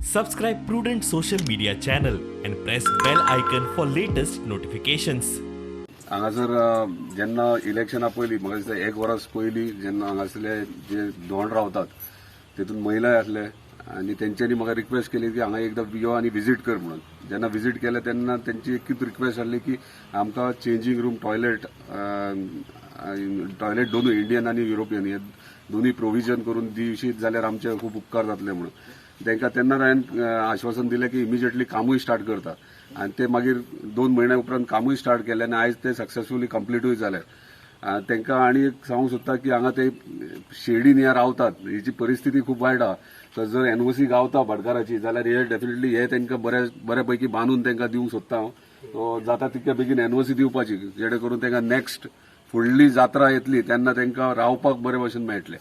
Subscribe Prudent social media channel and press bell icon for latest notifications. हांगासर जेन्ना इलेक्शना पयलीं, म्हाका दिसता एक वर्स पयलीं, जेन्ना हांगासरले जे धोंड रावतात तेतून महिलाय आसले आनी तेंच्यांनी म्हाका रिक्वेस्ट केली की हांगा एकदां यो आनी विजीट कर म्हणून. जेन्ना विजीट केलें तेन्ना तेंची एकूच रिक्वेस्ट आसली की आमकां चेंजींग रूम, टॉयलेट, टॉयलेट दोनूय इंडियन आनी युरोपियन हे दोनूय प्रोविजन करून दिवशीत जाल्यार आमचे खूब उपकार जातले म्हणून. तांकां तेन्ना हांवें आश्वासन दिलें की इमिजिएटली कामूय स्टार्ट करता आनी ते मागीर 2 म्हयन्या उपरांत कामूय स्टार्ट केलें आनी आयज ते सक्सेसफुली कंप्लिटूय जालें. तांकां आनी एक सांगूंक सोदता की हांगा ते शेडीन हे रावतात, हेची परिस्थिती खूब वायट आहा. तर जर एनओसी गावता भाटकाराची जाल्यार हे डेफिनेटली हे तांकां बऱ्या बऱ्या पैकी बांदून तांकां दिवंक सोदता हांव. सो जाता तितक्या बेगीन एनओसी दिवपाची, जेणे करून तांकां नेक्स्ट फुडली जात्रा येतली तेन्ना तांकां रावपाक बरे भशेन मेळटलें.